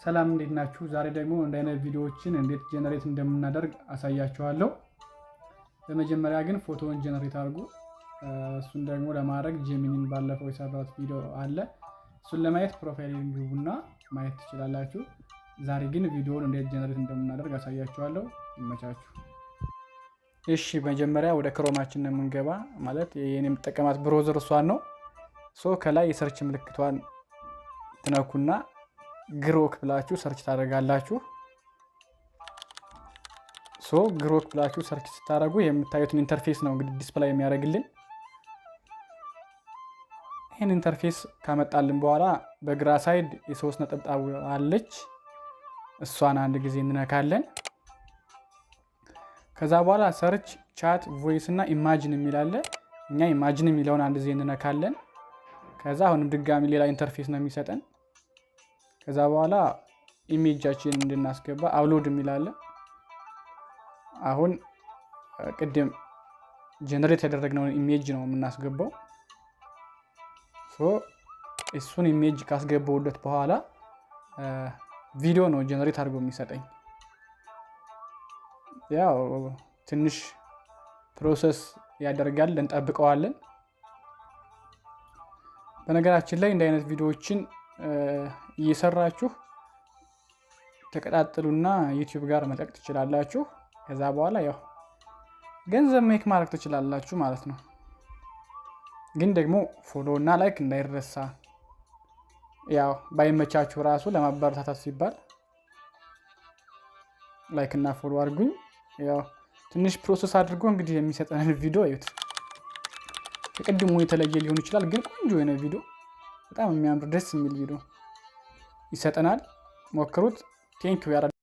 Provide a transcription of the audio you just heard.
ሰላም፣ እንዴት ናችሁ? ዛሬ ደግሞ እንደ አይነት ቪዲዮዎችን እንዴት generate እንደምናደርግ አሳያችኋለሁ። በመጀመሪያ ግን ፎቶውን generate አድርጉ። እሱን ደግሞ ለማድረግ Gemini ን ባለፈው የሰራሁት ቪዲዮ አለ። እሱን ለማየት profile ግቡና ማየት ትችላላችሁ። ዛሬ ግን ቪዲዮውን እንዴት generate እንደምናደርግ አሳያችኋለሁ። ይመቻችሁ። እሺ፣ መጀመሪያ ወደ Chrome ኣችን ነው የምንገባ። ማለት የኔ የምጠቀማት browser እሷን ነው። So ከላይ የ search ምልክቷን ትነኩና Grok ብላችሁ search ታደርጋላችሁ። So Grok ብላችሁ search ስታደርጉ የምታዩትን interface ነው እንግዲህ display የሚያደርግልን። ይህን interface ካመጣልን በኋላ በግራ side የሶስት ነጠብጣብ አለች። እሷን አንድ ጊዜ እንነካለን። ከዛ በኋላ search፣ chat፣ voice እና imagine የሚል አለ። እኛ imagine የሚለውን አንድ ጊዜ እንነካለን። ከዛ አሁንም ድጋሚ ሌላ interface ነው የሚሰጠን። ከዛ በኋላ image ኣችንን እንድናስገባ upload የሚል አለ። አሁን ቅድም generate ያደረግነውን image ነው የምናስገባው። እሱን image ካስገባሁለት በኋላ ቪዲዮ ነው generate አድርጎ የሚሰጠኝ። ያው ትንሽ process ያደርጋል፣ እንጠብቀዋለን። በነገራችን ላይ እንደ አይነት ቪዲዮዎችን እየሰራችሁ ተቀጣጥሉና YouTube ጋር መልቀቅ ትችላላችሁ። ከዛ በኋላ ያው ገንዘብ make ማድረግ ትችላላችሁ ማለት ነው። ግን ደግሞ follow እና like እንዳይረሳ። ያው ባይመቻችሁ ራሱ ለማበረታታት ሲባል like እና follow አድርጉኝ። ያው ትንሽ process አድርጎ እንግዲህ የሚሰጠንን ቪዲዮ እዩት። ከቅድሙ የተለየ ሊሆን ይችላል፣ ግን ቆንጆ የሆነ ቪዲዮ፣ በጣም የሚያምር ደስ የሚል ቪዲዮ ይሰጠናል። ሞክሩት። Thank you.